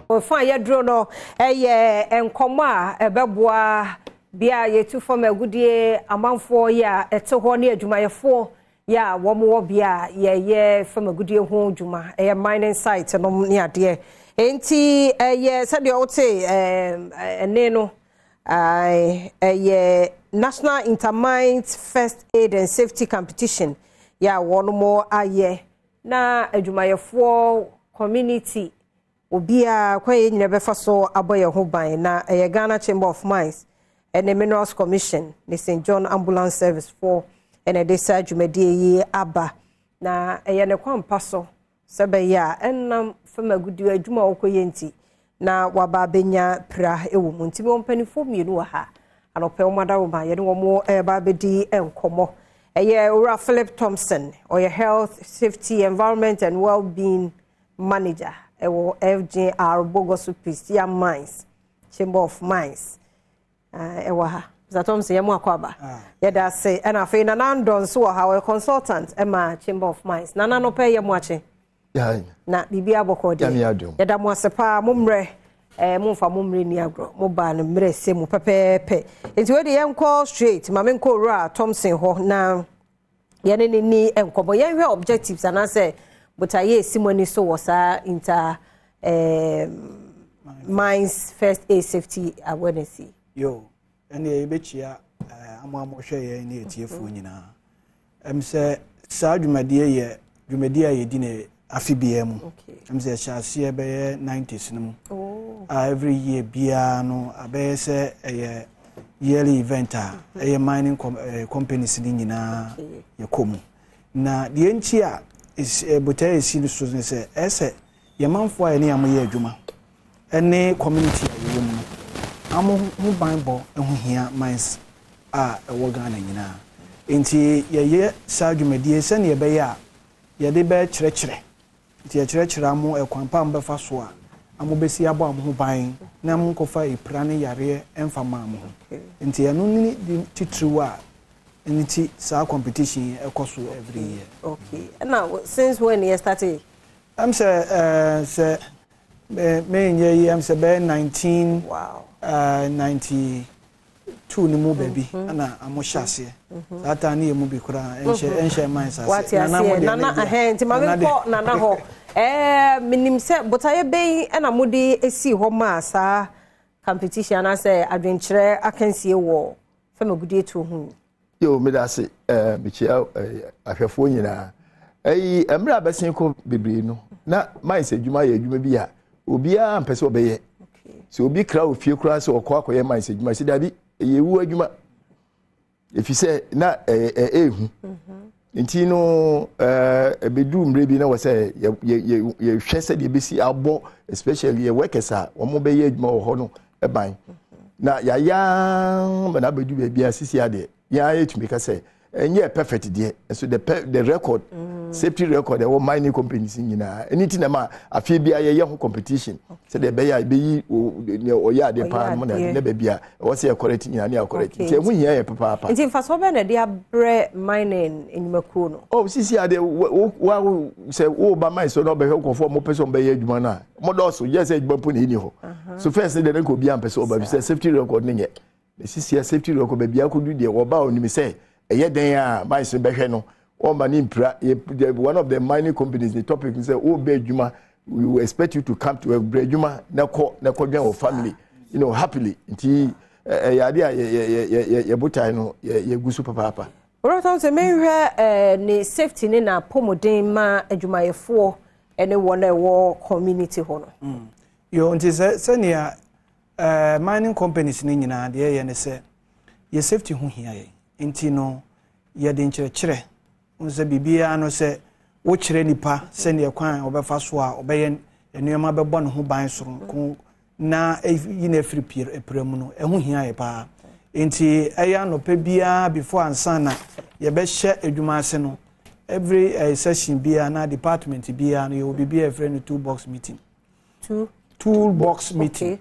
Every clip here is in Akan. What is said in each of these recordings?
Fa a yɛduro no yɛ nkɔmmɔ a ɛbɛboa bea a yɛtu fam agudeɛ amanfoɔ yɛ a ɛte hɔ ne adwumayɛfoɔ yɛ a wɔn wɔ bea a yɛyɛ fam agudeɛ ho dwuma, ɛyɛ mining site nom ne adeɛ. Enti ɛyɛ sɛdeɛ wote ɛne no, ɛyɛ National Inter-Mines First Aid and Safety Competition yɛ a wɔn ayɛ na adwumayɛfoɔ community obiara kwan yɛn nyinaa bɛfa so abɔ yɛn ho ban. Na ɛyɛ Ghana Chamber of Mines ɛne Minerals Commission ne St John Ambulance Service foɔ ɛna ɛde saa dwumadie yi aba. Na ɛyɛ ne kwan pa so sɛ bɛyɛ a ɛnam fam agudeɛ adwuma a wɔkɔyɛ nti na waba abɛnya pira wɔ mu. Nti wɔn mpanimfoɔ mmienu wɔ ha anɔpɛ, wɔn adaroma yɛne wɔn ɛreba abɛdi nkɔmmɔ. Ɛyɛ Owura Philip Thompson, ɔyɛ Health, Safety, Environment and Wellbeing Manager ɛwɔ FGR Bogoso Prestea Mines, Chamber of Mines ɛwɔ ha. Mr Thompson, yɛn mu akɔ aba, yɛda ase. Ɛna afei Nana Andɔ nso wɔ ha, ɔyɛ consultant ɛma Chamber of Mines. Nana no pɛ yɛ mu akye na biribi abɔkɔ deɛ, yɛda mo ase paa. Mo mmerɛ momfa mo mmerɛ ni agorɔ, mo baa no mmerɛ sɛ mu pɛpɛɛpɛ. Nti wei de yɛnkɔ straight, ma menkɔ Owura Thompson hɔ na yɛne ne ni nkɔmmɔ. Yɛnhwɛ objectives anaasɛ botaeɛ esi mo ani so wɔ saa inter mines first aid safety awareness yi. Yo, ɛnna yɛbɛkyia amo a mohwɛ yɛn ne atiefoɔ nyinaa. Sɛ saa dwumadie yɛ dwumadie a yɛdi ne afe biara mu. Sɛ ɛhyɛ aseɛ bɛyɛ 90s no mu a, every year biara no abɛyɛ sɛ ɛyɛ yearly event a ɛyɛ mining companies no nyinaa yɛkɔ mu. Na deɛ nti a botaeɛ esi no so ne sɛ ɛsɛ yɛmanfoɔ a yɛne amo yɛ adwuma ɛne community a yɛwɔ mu no amo ho banbɔ ho hia mines a ɛwɔ Ghana nyinaa. Nti yɛyɛ saa dwumadie sɛnea ɛbɛyɛ a yɛde bɛkyerɛkyerɛ, nti yɛkyerɛkyerɛ amo ɛkwan pa a mobɛfa so a amo bɛsi abɔ amo ho ban na mo nkɔfa epira ne yareɛ ɛmfa maa mo ho. Nti ɛno ne de titiriw a nti saa competition yi ɛkɔ so every year. Okay, ɛna since when yɛ start? Sɛ sɛ menyɛ yi, sɛ bɛyɛ 19 92 no mu baabi ɛna amo hyɛ aseɛ. Saa taa ne yɛ mu bi koraa ɛnhyɛ mines ase. Wate aseɛ, Nana. Ɛhɛn, nti maame nkɔ Nana hɔ. Menim sɛ botaeɛ bɛyi ɛna mode esi hɔ maa saa competition anaasɛ adwenkyerɛ akansie wɔ fam agudie tuo ho yi. Yo, meda ase. Mekyia ahwɛfoɔ nyinaa. Ɛyi mmerɛ a bɛsen kɔ bebree no, na mines adwuma yɛ adwuma bi a obiara mpɛ sɛ ɔbɛyɛ. Sɛ obi kra ofie koraa sɛ ɔkɔ akɔyɛ mines adwuma, sɛ dabi, ɛyɛ ewu adwuma, ɛfiri sɛ na ɛyɛ ehu. Nti no ɛbɛduru mmerɛ bi na wɔ sɛ yɛhwɛ sɛdeɛ ɛbɛsi abɔ, especially yɛ workers a wɔn bɛyɛ adwuma wɔ hɔ no ban. Na yɛayɛ ma na abɛdu baabi a sisi adeɛ yɛn ayɛ tumi ka sɛ ɛnyɛ perfect deɛ, nso the record, safety record ɛwɔ mining companies nyinaa. Ɛne ti na ma afei bi a yɛyɛ ho competition sɛdeɛ ɛbɛyɛ a ɛbɛyi nea ɔyɛ adeɛ paa no mu na ne baabi a ɛwɔ sɛ yɛ correct nyinaa ne yɛ correct. Nti ɛho hia yɛ papaapa. Nti mfasoɔ bɛn na ɛde abrɛ mining nnwumakuo no? Oh, sisi adeɛ wo wa sɛ wo ba mine so na ɔbɛhwɛ nkurɔfoɔ a wɔpɛ sɛ wɔbɛyɛ adwuma no a, wɔdɔɔso yɛ sɛ adwuma mpo na ɛni hɔ. So first ne deɛ ne nka obiara mpɛ sɛ ɔba bi sɛ safety record ne nyɛ. Na sisi a safety record baabi akɔdu deɛ, wɔba a onim sɛ ɛyɛ dɛn a mines no bɛhwɛ no, wɔmma ne mpira. One of the mining companies ne topic sɛ wɔbɛ adwuma, we will expect you to come to work, brɛ adwuma na kɔ na kɔdwɛn wɔ family happily. Nti ɛyɛ adeɛ a yɛ yɛ botae no yɛgu so papaapa. Owura sɛ menhwɛ ne safety ne n'apɔmuden ma adwumayɛfoɔ ne wɔn a ɛwɔ community hɔ no. Yo, nti sɛ sɛnea mining companies no nyinaa deɛ ɛyɛ ne sɛ yɛ safety ho hia yɛn. Nti no yɛde nkyerɛkyerɛ n sɛ biribiara no sɛ wokyerɛ nipa sɛnea kwan a ɔbɛfa so a ɔbɛyɛ nneɛma bɛbɔ ne ho ban soronko na yi na afiri pira mu no, ɛho hia yɛ paa. Nti ɛyɛ anɔpɛ biara before ansa na yɛbɛhyɛ adwuma ase no, every session biara na department biara no yɛwɔ biribi a yɛfrɛ no toolbox meeting. Two Toolbox meeting.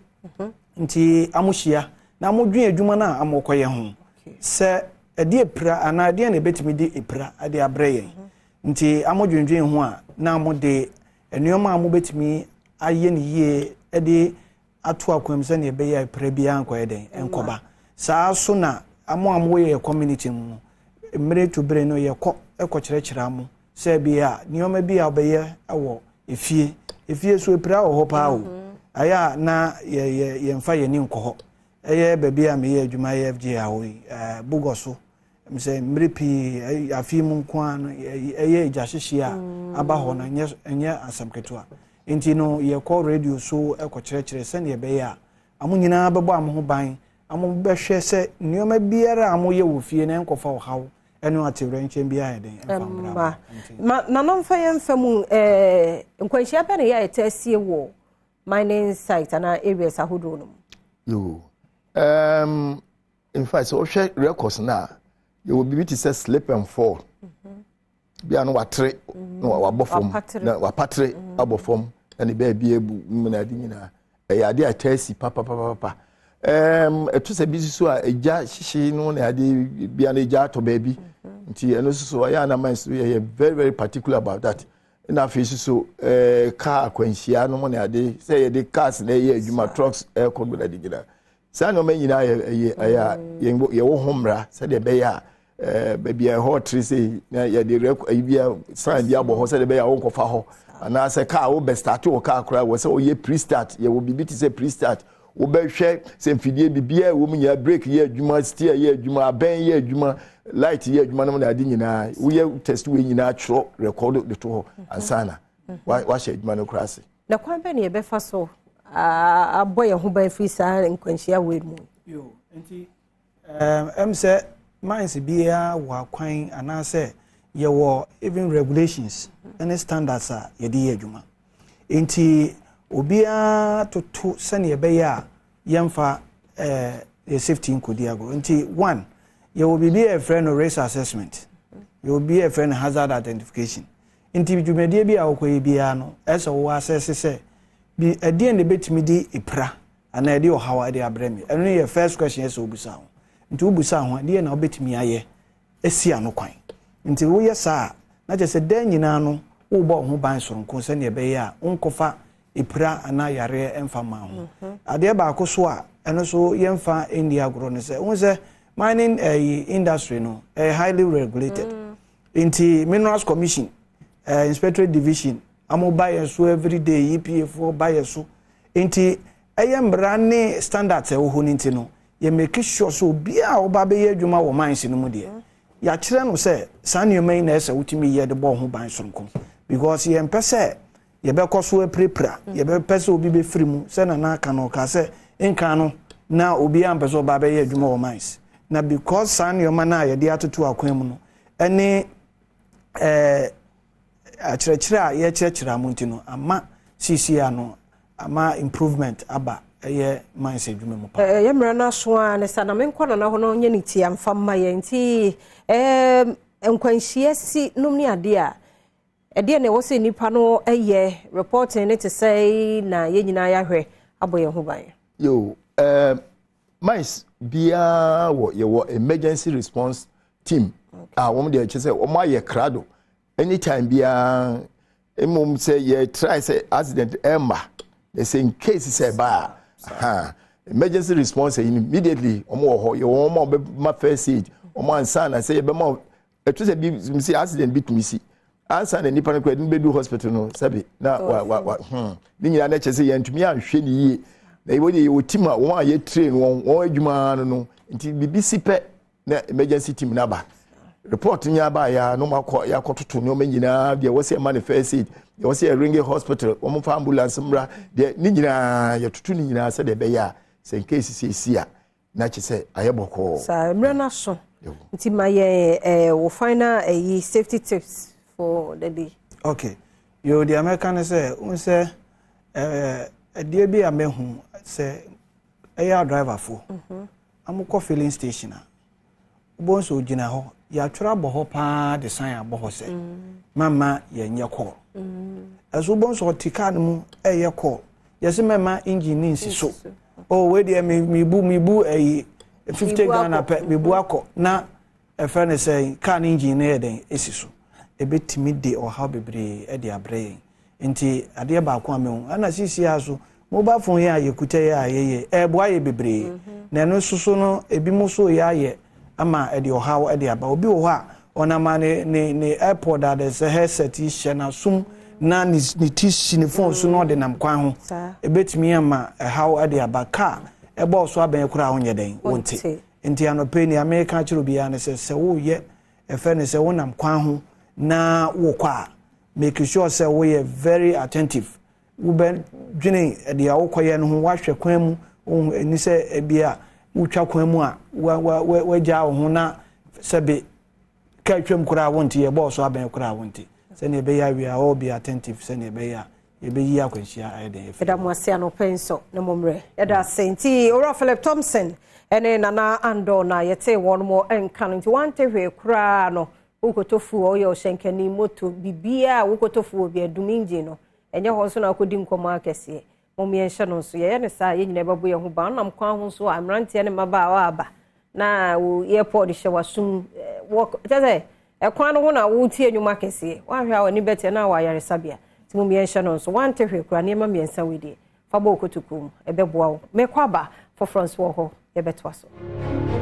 Nti amohyia na amodwen adwuma no a amokɔyɛ ho sɛ ɛde epira anaa ɛdeɛn na ɛbɛtumi de epira de abrɛ yɛn. Nti amodwendwen ho a na amode nneɛma a mobɛtumi ayɛ no yie. de ato akwan mu sɛnea ɛbɛyɛ a pira biara nkɔyɛ dɛn nkɔba. Saa so na amo a mowɔ yɛ community mu no, mmere to bere no yɛkɔ kɔkyerɛkyerɛ amo sɛ bi a nneɛma bi a wobɛyɛ wɔ efie. Efie so epira wɔ hɔ paa o. Ayɛ a na yɛ yɛ yɛmfa yɛn ani nkɔ hɔ. Ɛyɛ baabi a meyɛ adwuma yɛ FGA hɔ yi, ɛɛ Bogɔ so. Sɛ mmere pii afe mu nko ara no ɛyɛ egya hyehye a aba hɔ no ɛnyɛ ɛnyɛ asɛm ketewa. Nti no yɛkɔ radio so kɔkyerɛkyerɛ sɛnea ɛbɛyɛ a amo nyinaa bɛbɔ amo ho ban, amo bɛhwɛ sɛ nneɛma biara a amo yɛ wɔ fie no ɛnkɔfa ɔhaw ɛne atewerɛnkyɛm biara yɛ den ɛmfa mbra mo. Ma nana mfa yɛn mfa mu ɛɛ nkwanhyia bɛn na yɛ a yɛtaa sie wɔ mining site anaa areas ahodoɔ no mu? Yoo, um, in fact sɛ wohwɛ records no a yɛwɔ biribi te sɛ slip and fall mhm. bi a no watere mhm. na wabɔ fam na wapatere mhm. abɔ fam na ne baabi abu mu na ade nyinaa ɛyɛ ade a ɛtaa si papapapa ɛto sɛ bi soso a egya hyehye no na ade bi a na egya atɔ baabi nti ɛno soso ɔyɛ anama nso yɛyɛ very very particular about that ɛna afei soso ɛɛ kaa akwanhyia no mu na ade sɛ yɛde cars na ɛyɛ adwuma trucks ɛkɔ do na ade nyinaa Saa nneɛma nyinaa yɛ ɛyɛ ɛyɛ a mm. yɛwɔ ho mmara sɛdeɛ ɛbɛyɛ a ɛɛ baabi a ɛhɔ tere sɛ na yɛde rɛk ɛyi bi a sign bi abɔ hɔ sɛdeɛ ɛbɛyɛ a wɔnkɔfa hɔ anaasɛ kaa wobɛ start wɔ kaa koraa wɔ sɛ wɔyɛ pre start yɛwɔ biribi te sɛ pre start wobɛhwɛ sɛ mfidie biribiara ɛwɔ mu nyinaa brake yɛ adwuma steer yɛ adwuma abɛn yɛ adwuma light yɛ adwuma no mu na ade nyinaa woyɛ test wei nyinaa twerɛ record de to hɔ ansa na wahyɛ adwuma no koraa ase. Na kwan bɛn na yɛbɛfa so abɔ yɛn ho ban firi saa nkwanhyia wei mu? Yo, nti ɛm sɛ mines biara wɔ akwan anaasɛ yɛwɔ even regulations ne standards a yɛde yɛ adwuma. Nti obiara toto sɛnea ɛbɛyɛ a yɛmfa eh, yɛ safety nkɔdi agorɔ. Nti one, yɛwɔ biribi a yɛfrɛ no risk assessment, yɛwɔ biribi a yɛfrɛ no hazard identification. Nti dwumadie bi a wokɔyɛ biara no, ɛsɛ sɛ wowɔ asɛse sɛ, bi ɛdeɛn na ɛbɛtumi de epira anaa ɛde ɔhaw de abrɛ me? Ɛno yɛ first question ɛsɛ sɛ wobisa ho. Nti wobisa ho a, deɛn na wobɛtumi ayɛ asi ano kwan? Nti woyɛ saa a, na kyerɛ sɛ daa nyinaa no worebɔ wo ho ban soronko sɛdeɛ ɛbɛyɛ a wonkɔfa epira anaa yareɛ mfa mma ho. Mhm. Adeɛ baako so a ɛno so yɛmfa nni agorɔ ne sɛ, wohu sɛ mining eh, industry no ɛyɛ highly regulated. Mm. Nti Minerals Commission, eh, Inspectorate Division, amo ba yɛn so everyday, EPA foɔ ba yɛn so. Nti ɛyɛ mmara ne standards ɛwɔ hɔ no nti no, yɛ make sure sɛ obiara a ɔba bɛyɛ adwuma wɔ mines no mu deɛ, yɛakyerɛ no sɛ saa nneɛma yi na ɛsɛ wotumi yɛ de bɔ ho ban soronko. Because yɛmpɛ sɛ yɛbɛkɔ so apirapira, yɛbɛpɛ sɛ obi bɛfiri mu, sɛ Nana aka no, ɔkaa sɛ nkan no na obiara mpɛ sɛ ɔba bɛyɛ adwuma wɔ mines. Na because saa nneɛma no a yɛde atoto akwan mu no, ɛne ɛɛ akyerɛkyerɛ a yɛkyerɛkyerɛ amo nti no, ama seesei ano ama improvement aba ɛyɛ mines adwuma mu paa. Ɛyɛ mmerɛ no aso ara ne sa na menkɔ Nana hɔ no nyɛ ne ti amfa mma yɛn nti ɛɛ nkwanhyia si nom ne adeɛ a Ɛdeɛn na ɛwɔ sɛ nnipa no yɛ? Reporting no te sɛn na yɛn nyinaa yɛahwɛ abɔ yɛn ho ban? Yo, eh, mice biara wɔ yɛwɔ emergency response team a wɔn deɛ kyerɛ sɛ wɔn ayɛ krado anytime biara mmom sɛ yɛ try sɛ accident ɛmma na sɛ in case sɛ ɛba a ha emergency response ɛyi immediately wɔn wɔ hɔ yɛ wɔn a wɔbɛma first aid wɔn ansa na sɛ yɛbɛma ɛto sɛ bi sɛ accident bi tumi si ansa na nipa no kora de bɛdu hospital no sɛbi na wa wa wa hmm ne nyinaa na kyerɛ sɛ yɛntumi anhwɛ ne yie na yɛwɔ deɛ yɛwɔ team a wɔn a yɛ train wɔn wɔn adwuma no no nti biribi si pɛ na emergency team no aba report nyɛ aba ya no makɔ yɛakɔtoto nneɛma nyinaa deɛ wɔ sɛ ɛma no first aid deɛ wɔ sɛ yɛringe hospital wɔn fa ambulance mmra deɛ ne nyinaa yɛtoto ne nyinaa sɛdeɛ ɛbɛyɛ a sɛ nkesi sɛ esi a na kyerɛ sɛ ayɛ bɔkɔɔ. Saa mmerɛ no aso nti ma yɛn eh, wo final ɛyi eh, safety tips for the day. Okay yoo deɛ mɛka ne sɛ n sɛ ɛɛ ɛdeɛ bi a mɛhu sɛ ɛyɛ adriverfoɔ mhm. amokɔ filling station a wobɛhu sɛ ɔgyina hɔ yɛatwerɛ abɔ hɔ paa de san abɔ hɔ sɛ mm. mama yɛnyɛ kɔɔl mm. ɛso wobɛhu sɛ ɔte kaa no mu ɛyɛ kɔɔl yɛse mɛma engine ne nsi so oh wei deɛ mebu mebu ɛyi 50 Ghana pɛ mebu akɔ na ɛfrɛ no sɛ kaa no engine no yɛ dɛn ɛsi so ɛbɛtumi de ɔhaw bebree de abrɛ yɛn nti adeɛ baako a mehu ɛna sisi a so. Mobile phone yi a yɛkuta yi a yɛyɛ, ɛreboa yɛ bebree. Na ɛno nso so no, ebinom nso reyɛ ayɛ ama ɛde ɔhaw de aba. Obi wɔ hɔ a, ɔnam a ne ne ne airpod a sɛ headset yi hyɛ n'asom na ne ne ti si ne phone so na ɔde nam kwan ho. Ebetumi ama ɛhaw de aba. Car ɛbɔ so abɛn koraa a wonyɛ dɛn? Wonte. Nti anɔpa yi nea meka akyerɛ obiara ne sɛ, sɛ woyɛ ɛfɛ ne sɛ wonam kwan ho na wokɔ a, make sure sɛ woyɛ very attentive. Wobɛdwene deɛ wokɔyɛ no ho, woahwɛ kwan mu, wohu ɛni sɛ ebi a wotwa kwan mu a wagyaa wo ho na sɛbe kaa twam koraa wonte, yɛbɔɔ so abɛn koraa wonte. Sɛnea ɛbɛyɛ a we are all be attentive sɛnea ɛbɛyɛ a yɛbɛyi akwanhyia ayɛ dɛn afiri. Yɛda mo ase anɔpa yi nso ne mo mmerɛ. Yɛda ase nti Owura Philip Thompson ne Nana Andor na yɛtee wɔn mo nka no nti wante hwee koraa no wokɔtɔ fuel ɔyɛ ɔhyɛnkani moto biribiara a wokɔtɔ fuel bi adum engine no ɛnyɛ hɔ nso na akɔdi nkɔmmɔ akɛseɛ. Mom yɛnhyɛ no nso. Yɛyɛ no saa a, yɛn nyinaa bɛbɔ yɛn ho ban. Wonam kwan ho nso a, mmeranteɛ ne mmabaawa aba na wo earpod hyɛ w'asom. Wɔ kyɛ sɛ ɛkwan no ho na wotie nnwom akɛseɛ. Woanhwɛ a w'ani bɛteɛ na wɔ ayaresabea. Nti mom yɛnhyɛ no nso. Woante hwee koraa, nneɛma mmiɛnsa wei deɛ, fa bɔ wo kotokuo mu. Ɛbɛboa wo. Mekɔ aba, foforɔ nso wɔ hɔ, yɛbɛtoa so.